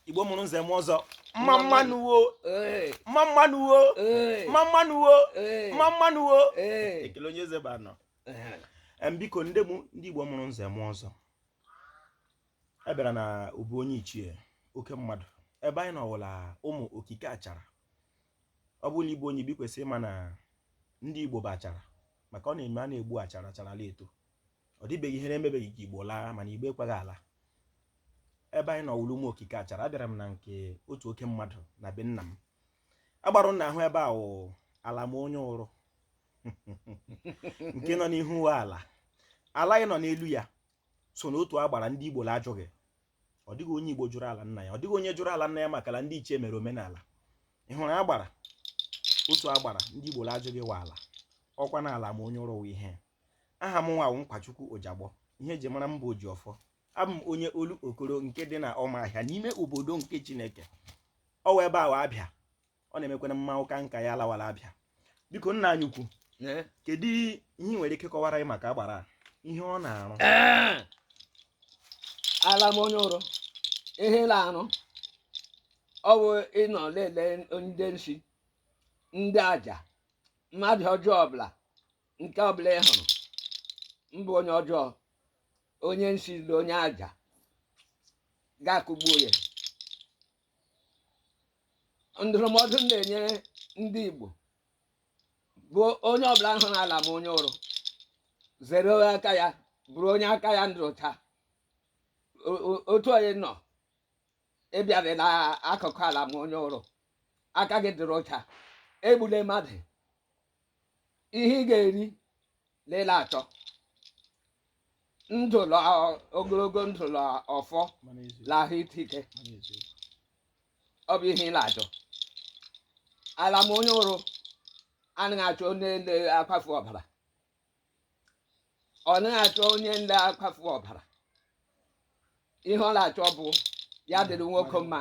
Igbo mụrụ nze mụọ ọzọ, mma mma nụ wo. Ee. Mma mma nụ wo. Ee. Mma mma nụ wo. Ee. Mma mma nụ wo. Ee. Ekele onye eze bụ anọ. Biko, ndị mụ, ndị Igbo mụrụ nze mụọ ọzọ, e bịara na obu onye ichie oke mmadụ ebe anyị nọwụla ụmụ okike achara. Ọ bụrụ na Igbo, onye Igbo, kwesịrị ịma na ndị Igbo bụ achara, maka ọ na-eme a na-egbu achara, achara ala eto. Ọ dịbeghị ihe na-emebeghị ka Igbo laa, mana Igbo ekweghị ala. Ebe anyị nọwụrụ ụmụ okike achara, abịara m na nke otu oke mmadụ na be nna m agbarụ nna ahụ ebe a wụ ala ma onye ụrụ nke nọ n'ihu uwe ala ala anyị nọ n'elu ya so n'otu agbara ndị Igbo la-ajụghị. Ọ dịghị onye Igbo jụrụ ala nna ya, ọ dịghị onye jụrụ ala nna ya, maka na ndị ichie mere omenala. Ị hụrụ agbara otu agbara ndị Igbo la-ajụghị wa ala ọkwa na ala ma onye ụrụ wụ ihe. Aha m nwa wụ Nkwachukwu Ụjagbọ. Ihe eji mara m bụ Ojiọfọ. Abụ m onye olu okoro nke dị na Ọmahịa n'ime obodo nke Chineke. Ọ wụ ebe a wụ Abịa. Ọ na-emekwana mmanwụ ka nka ya alawala Abịa. Biko, nna anyị ukwu, kedu ihe ị nwere ike kọwara anyị maka agbara a, ihe ọ na-arụ? Ala m onye ụrụ, ihe na-arụ ọ bụ ịnọ lele ndị nsi, ndị aja, mmadụ ọjọọ ọbụla, nke ọbụla ị hụrụ mbụ onye ọjọọ, onye nsi na onye aja, ga-akụgbuo ya. Ndụrụmọdụ m na-enye ndị Igbo bụ, onye ọbụla hụrụ ala ma onye ụrụ, zere aka ya, bụrụ onye aka ya ndụ ọcha. Otu onye nọ ịbịarịla akụkụ ala ma onye ụrụ, aka gị dịrị ọcha, egbule mmadụ. Ihe ị ga-eri lele achọ ndụ la ogologo ndụ la ọfọ la ahụ ike ike. Ọ bụ ihe ị na-achọ. Ala ma onye ụrụ anaghị achọ onye na-akwafu ọbara, ọ naghị achọ onye na-akwafu ọbara. Ihe ọ na-achọ bụ ya dịrị nwoke mma,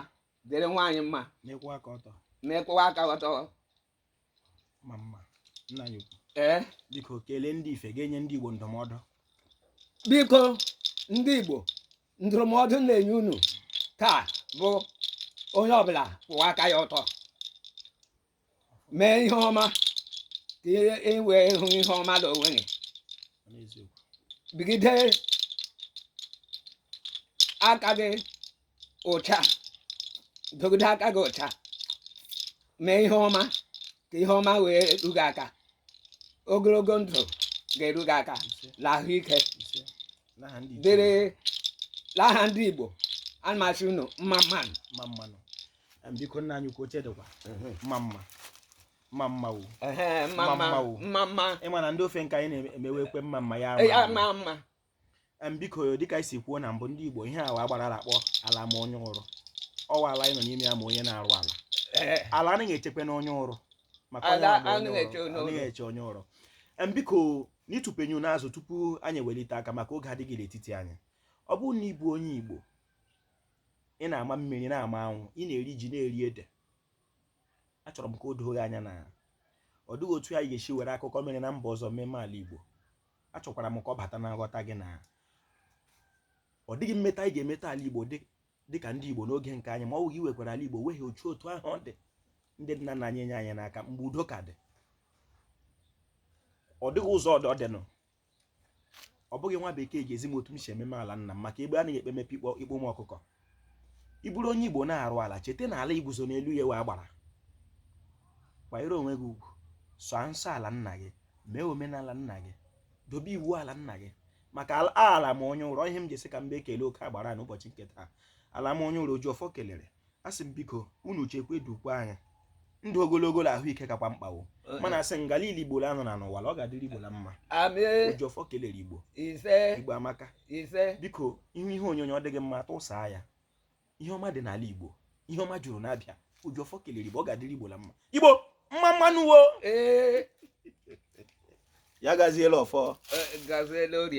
dịrị nwaanyị mma. N'ịkwụ aka ọtọ. Ma ịkwụwa aka ọtọ. Ma mma, nna anyị ukwu. Ee. Biko, kelee ndị ife, ga-enye ndị Igbo ndụmọdụ. Biko, ndị Igbo, ndụrụmọdụ m na-enye unu taa bụ, onye ọbụla kwụwa aka ya ọtọ, mee ihe ọma ka ị wee hụ ihe ọma n'onwe gị. N'eziokwu. Bigide aka gị ụcha, dogide aka gị ụcha, mee ihe ọma ka ihe ọma wee eru gị aka. Ogologo ndụ ga-eru gị aka Ise. na ahụike. Ise. N'aha ndị ichie. Dịrị n'aha ndị Igbo, ana m asị unu mma mma nụ. Mma mma nụ. Biko, nna anyị ukwu, oche dịkwa mma mma mma mma wu. Ehe, mma Mma mma. Mma wo. Mma mma. Ịma na ndị ofe nke anyị na-emewe ekwe mma mma ya. Ya ama. mma mma. Biko, dịka anyị si kwuo na mbụ, ndị Igbo, ihe awa agbara akpọ ala ma onye ụrụ, ọwa ala anyị nọ n'ime ya ma onye na-arụ ala. Ala anaghị echekwa na onye ụrụ maka onye Ala ahụ bụ onye anaghị eche ụrụ, onye ụrụ. Anaghị eche onye ụrụ. Biko, n'ịtụpenye n'azụ tupu anyị ewelite aka, maka oge adịghị n'etiti anyị, ọ bụrụ na ị bụ onye Igbo, ị na-ama mmiri, na-ama anwụ, ị na-eri ji, na-eri ede, achọrọ m ka o doo gị anya na ọ dịghị otu anyị ga-esi were akụkọ mere na mba ọzọ mmemme ala Igbo. Achọkwara m ka ọ bata na nghọta gị na ọ dịghị mmeta anyị ga-emeta ala Igbo dịka ndị Igbo n'oge nke anyị, ma ọ bụghị iwekwara ala Igbo weghe otu otu ahụ ọ dị ndị nna nna anyị enye anyị n'aka mgbe udo ka dị. Ọ dịghị ụzọ ọdị ọ dịnụ. Ọ bụghị nwa bekee ga-ezi m otu m si ememe ala nna m, maka egbe anaghị ekpe mepe ikpo ikpo ụmụ ọkụkọ. Ị bụrụ onye Igbo na-arụ ala, cheta na ala iguzo n'elu ya wee agbara. Kwanyere onwe gị ugwu, sọọ nsọ ala nna gị, mee omenala nna gị, dobe iwu ala nna gị, maka ala ma onye ụrọ. Ihe m ji sị ka m bịa ekele oke agbara n'ụbọchị nke taa, ala ma onye ụrọ, oji ọfọ kelere, a sị m, biko, unu chekwa, edukwa anyị ndụ ogologo na ahụike kakwa mkpawo. Mana asị ngala Igbo la anọ na n'ụwa la ọ ga-adịrị Igbo la mma. Amị. Oji ọfọ kelere Igbo. Ise. Igbo amaka. Ise. Biko, ihu ihe onyonyo ọ dịghị mma, tụsaa ya. Ihe ọma dị n'ala Igbo, ihe ọma juru n'Abịa. Oji ọfọ kelere Igbo, ọ ga-adịrị Igbo la mma. Igbo, mma mma nụ wo. Ee. Ya gaziela ọfọ. Gaziela orie.